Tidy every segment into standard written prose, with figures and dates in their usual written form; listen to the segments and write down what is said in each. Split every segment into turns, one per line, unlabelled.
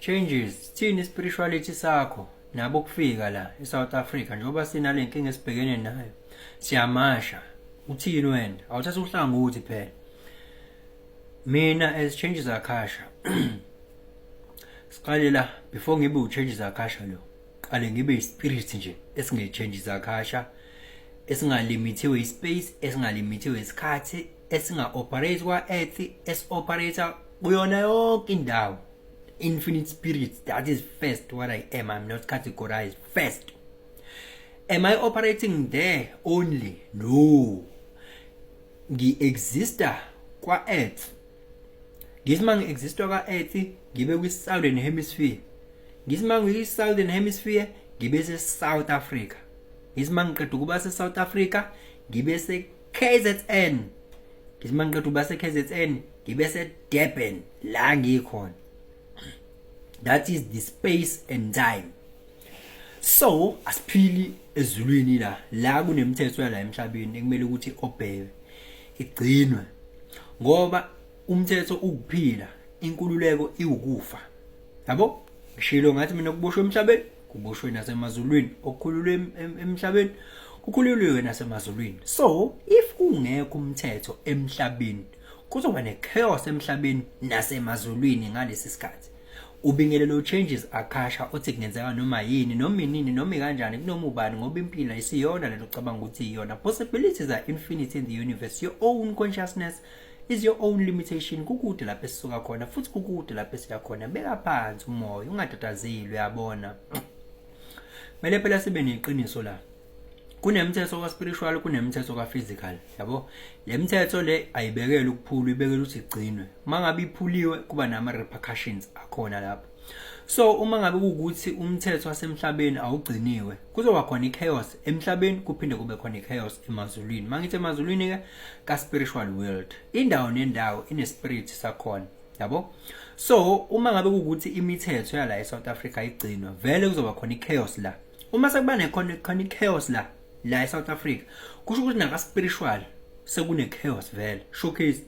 Changes, thini spirituality sakho nabo kufika la eSouth Africa njengoba sinale nkinga esibhekene nayo. Siyamasha. Uthini wena? Awuthatha uhlangothi phela. Mina as Changes Akasha, siqale la before ngibe uChanges Akasha lo. Qale ngibe ispirit nje esinge Changes Akasha, esingalimitiwe ispace, esingalimitiwe isikhathi, esinga operate kwa earth, esi-operate kuyona yonke indawo. Infinite spirit, that is first what I am. I'm not categorized first. Am I operating there only? No, ngi-exista kwa-earth. Ngithi uma ngi-exista kwa-earth, ngibe kwi-southern hemisphere. Ngithi uma ngiyi-southern hemisphere, ngibe se-South Africa. Ngithi uma ngiqeda ukuba se-South Africa, ngibe se-KZN. Ngithi uma ngiqeda ukuba se-KZN, ngibe se-Durban la ngikhona. That is the space and time. So asiphili ezulwini la, la kunemithetho yala emhlabeni ekumele ukuthi obheke, igcinwe, ngoba umthetho ukuphila, inkululeko iwukufa, yabo. Ngishilo ngathi mina kuboshwe emhlabeni kuboshwe nasemazulwini, okukhululwe emhlabeni kukhululiwe nasemazulwini. So if kungekho umthetho emhlabeni, kuzoba ne-chaos emhlabeni nasemazulwini ngalesi sikhathi. Ubingelelo Changes Akasha othi kungenzeka noma yini, noma inini, noma kanjani, kunoma ubani, ngoba impilo ayisiyona lento ocabanga ukuthi iyona. Possibilities are infinite in the universe. Your own consciousness is your own limitation. Kukude lapho esisuka khona futhi kukude lapho esiya khona. Beka phansi umoya, ungatatazeli, uyabona. Kumele phela sibe neqiniso la. Kunemithetho ka-spiritual, kunemithetho ka-physical, yabo. Le mithetho le ayibekelwe ukuphulwa, ibekelwe ukuthi igcinwe. Uma ngabe iphuliwe, kuba nama-repercussions akhona lapho. So uma ngabe kuwukuthi umthetho wasemhlabeni awugciniwe, kuzoba khona i-chaos emhlabeni, kuphinde kube khona i-chaos emazulwini. Uma ngithi emazulwini-ke, ka-spiritual world, indawo nendawo ine-spirit sakhona, yabo. So uma ngabe kuwukuthi imithetho yala e-South Africa igcinwa, vele kuzoba khona i-chaos la. Uma sekuba nekhona khona i-chaos la e-South Africa, kusho ukuthi naka-spiritual sekune-chaos vele, showcase,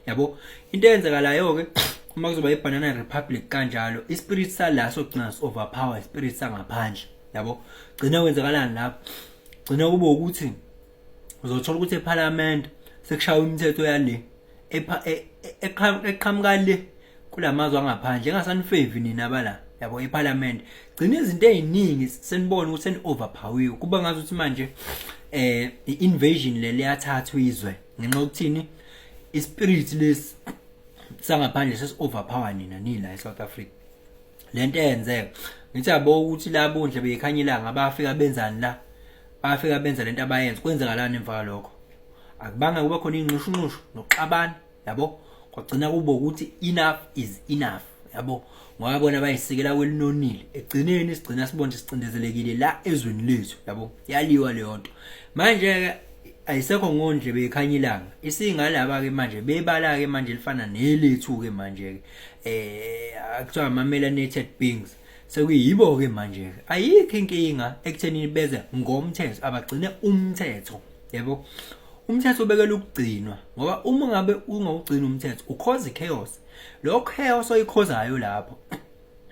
yabo. Into eyenzekalayo-ke uma kuzoba i-banana republic kanjalo, ispirit sala sogcina overpower ispirit sangaphandle, yabo. Gcina kwenzakalani lapho? Gcina kube ukuthi uzothola ukuthi eParliament sekushawa imithetho yale eqhamuka le kulamazwe angaphandle engasanifavor nina bala, yabo, eParliament. Gcina izinto eziningi senibona ukuthi seni overpower, kuba ngathi ukuthi manje i-invasion le liyathathwa izwe ngenxa yokuthini? Ispirit lesi sangaphandle sesi overpower nina nila eSouth Africa. Lento eyenzeka, ngithi yabo, ukuthi labo ndle beyikhanya ilanga abafika benzani la, bafika benza lento abayenza. Kwenzakalani emva kwalokho? Akubanga kuba khona inxushunxushu nokuxabana, yabo. Kwagcina kube ukuthi enough is enough, yabo, ngoba bona bayisikela kwelinonile. Egcineni sigcina sibona sicindezelekile la ezweni lethu, yabo. Yaliwa leyo nto. Manje ke ayisekho ngondle beyikhanya ilanga, isingalaba ke manje bebala ke manje lifana nelethu ke manje ke, akuthiwa ama melanated beings, sekuyibo ke manje. Ayikho inkinga ekuthenini beze ngomthetho, abagcine umthetho, yebo. Umthetho ubekela ukugcinwa, ngoba uma ngabe ungawugcina umthetho, ucause chaos. Lo chaos oyicausayo lapho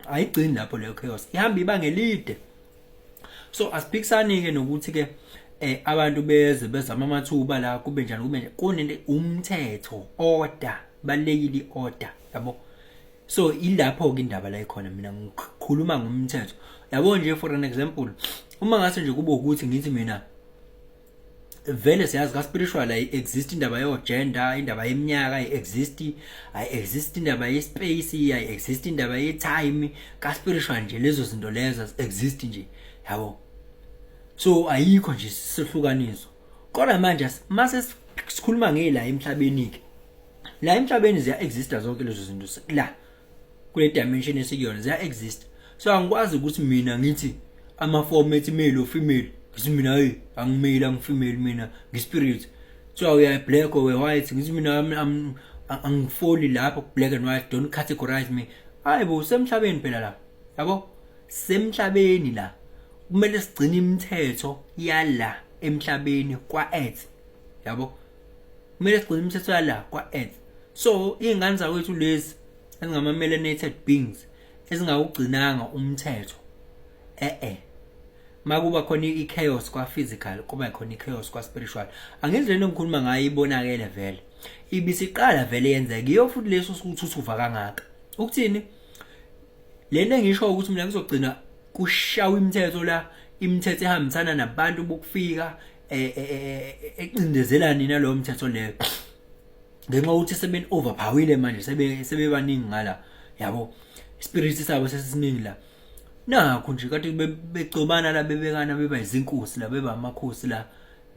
ayigcini lapho, leyo chaos ihamba ibanga elide. So asiphikisani ke nokuthi ke abantu beze bezama amathuba la, kube njani, kube njani. Kunento umthetho, order, balekile iorder, yabo. So ilapho ke indaba la ikhona. Mina ngikhuluma ngomthetho, yabo nje. For an example, uma ngase nje kube ukuthi ngithi mina vele siyazi ka spiritual ayi exist indaba yo gender, indaba yeminyaka ayi exist, ayi exist indaba ye space, ayi exist indaba ye time ka spiritual nje. Lezo zinto lezo exist nje, yabo. So ayikho nje sihlukaniso. Kodwa manje mase sikhuluma ngela emhlabeni ke, la emhlabeni ziya exista zonke lezo zinto la kule dimension esikuyona, ziya exist. So angikwazi ukuthi mina ngithi ama form ethi male or female, ngithi mina, hey, angimale, angifemale, mina ngispirit. So uya black or white, ngithi mina angifoli lapho black and white, don't categorize me. Hayibo, semhlabeni phela la, yabo, semhlabeni la kumele sigcine imithetho yala emhlabeni kwa earth, yabo. Kumele sigcine imithetho yala kwa earth. So iy'ngane zakwethu lezi ezingama melanated beings ezingawugcinanga umthetho, eh makuba khona i-chaos kwa-physical, kuba khona i-chaos kwa-spiritual. Angithi lento ngikhuluma ngayo ibonakele vele, ibisiqala vele yenzeka iyo futhi leso sukuthuthuva kangaka. Ukuthini lento engisho ukuthi mina kuzogcina kushawa imithetho la, imithetho ehambisana nabantu bokufika, ecindezelana nina loyo mthetho leyo, ngenxa yokuthi sebeni overpowerile manje, sebebaningi ngala, yabo, spirit sabo sesisiningi la. Nakho nje kade begcobana la, bebekana, beba izinkosi la, beba amakhosi la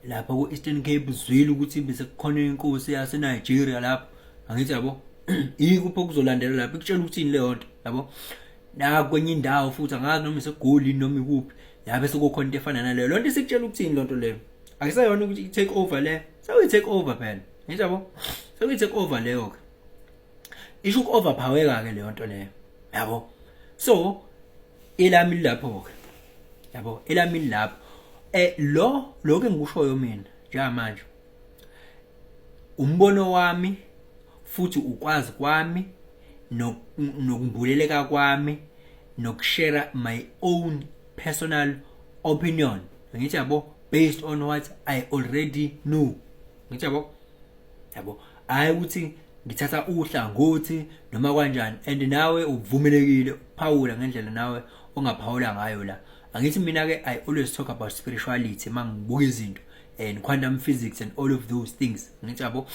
lapha ku-Eastern Cape. Zwile ukuthi bese kukhona inkosi yase Nigeria lapho, angithi yabo? Ikuphi okuzolandela lapho? Ikutshela ukuthini leyo nto, yabo? Na kwenye indawo futhi, angazi noma iseGoli noma ikuphi, yabe sekukhona into efana naleyo. Lonto isikutshela ukuthini lonto leyo? Akusayona ukuthi i-take over le, sekuyi-take over phela, ngithi yabo, sekuyi-take over leyo ke, isho uku-overpowereka ke leyo nto leyo, yabo. So elami lapho ke, yabo, elami lapho, lo lokho engikushoyo mina njengamanje, umbono wami futhi ukwazi kwami nokumbuleleka kwami nokushare my own personal opinion, ngithi yabo, based on what I already know, ngithi yabo, yabo, hayi ukuthi ngithatha uhlangothi noma kanjani. And nawe uvumelekile ukuphawula ngendlela nawe ongaphawula ngayo la. Angithi mina ke I always talk about spirituality mangibuka izinto and quantum physics and all of those things, ngithi yabo.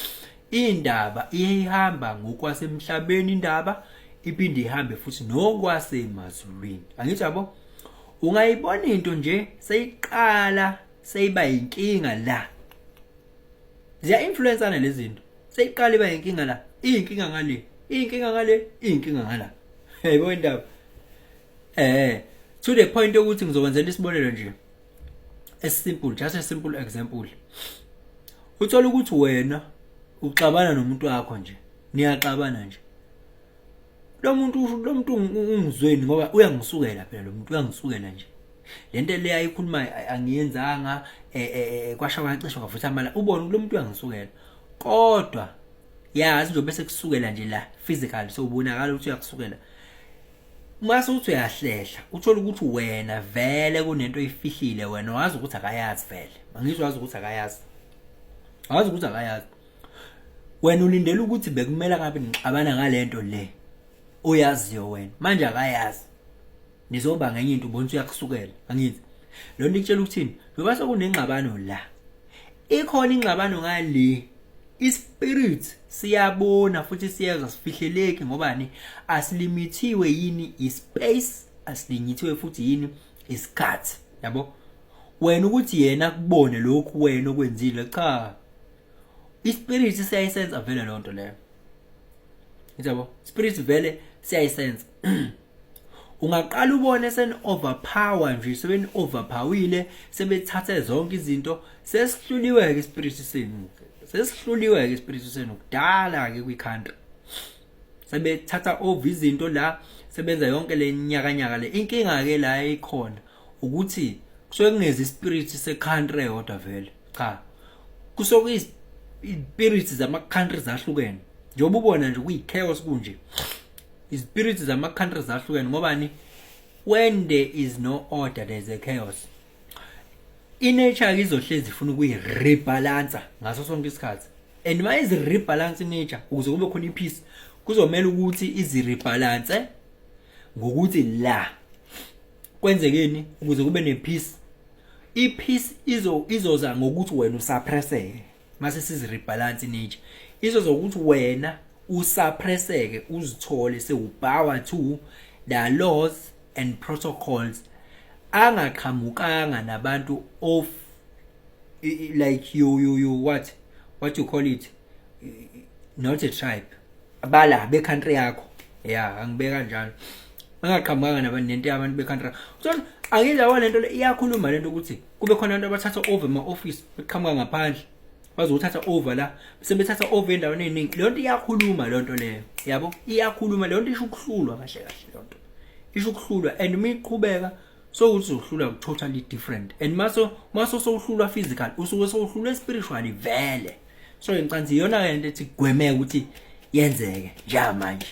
Indaba iyihamba ngokwasemhlabeni, indaba iphinde ihambe futhi nokwasemazulwini, angithi yabo. Ungayibona into nje seyiqala seyiba inkinga la, ziya influenceana lezi zinto, seyiqala iba inkinga la, iyinkinga ngale, iyinkinga ngale, iyinkinga ngala, yayibona indaba? To the point yokuthi ngizokwenzela isibonelo nje esimple, just a simple example. Uthola ukuthi wena uxabana nomuntu wakho nje, niyaxabana nje, lo muntu ungizweni ngoba uyangisukela phela, lo muntu uyangisukela nje, lento le ayikhuluma angiyenzanga, kwasha kwacisha kwavutha amala, ubone lo muntu uyangisukela. Kodwa yazi nje bese kusukela nje la physical, so ubonakala ukuthi uyakusukela. Mase uthi uyahlehla, uthola ukuthi wena vele kunento oyifihlile, wena wazi ukuthi akayazi vele. Angizwa, wazi ukuthi akayazi, wazi ukuthi akayazi. Wena ulindele ukuthi bekumele ngabe nixabana ngalento le oyaziyo wena, manje akayazi, nizoba ngenye into, ubona ukuthi uyakusukela, angithi? Lo nto ikutshela ukuthini? Ngoba sekunengxabano la, ikhona ingxabano ngale, ispirit siyabona futhi siyezwa, sifihleleki ngobani? Asilimithiwe yini ispace, asilimithiwe futhi yini isikhathi, yabo. Wena ukuthi yena akubone lokhu wena okwenzile, cha, ispirit siyayisenza vele lonto leyo, yabo. Spirit vele siyayisenza. Ungaqala ubone seni overpower nje, sebeni overpowerile, sebethathe zonke izinto, sesihluliwe ke ispirit senu, sesihluliwe ke ispirit senu kudala ke kwi-country, sebethatha over izinto la, sebenza yonke le nyakanyaka le. Inkinga ke la ikhona ukuthi kusuke kungezi ispirit se-country eyodwa vele, cha, kusuke ispirits zama-countries ahlukene, njengoba ubona nje kuyi-chaos kunje, ispirits zama-countries ahlukene. Ngobani? When there is no order, there is a chaos. I-nature izohlezi ifuna ukuyi-rebalance ngaso sonke isikhathi, and uma izi-rebalance i-nature, ukuze kube khona i-peace, kuzomela ukuthi izi-rebalance ngokuthi la kwenzekeni ukuze kube ne-peace. I-peace izoza ngokuthi wena usuppresseke. Mase sizi-rebalance i-nature, izoza ukuthi wena usuppresseke, uzithole sewubow to the laws and protocols angaqhamukanga nabantu of like you what you call it, not a tribe, abala be country yakho ya, angibeka kanjalo, bangaqhamukanga nabantu nento yabantu be country. So angidla lento le iyakhuluma lento ukuthi kube khona abantu abathatha over ema office, beqhamuka ngaphandle, bazothatha over la, sebethatha over endaweni eziningi. Leyo nto iyakhuluma leyo nto leyo, yabo, iyakhuluma leyo nto, isho ukuhlulwa kahle kahle. Leyo nto isho ukuhlulwa, and uma iqhubeka sokuthi uzohlulwa totally different, and maso sowuhlulwa physical, usuke sowuhlulwa spiritually vele. So ngicansi iyona ke into ethi gwemeke ukuthi yenzeke njengamanje.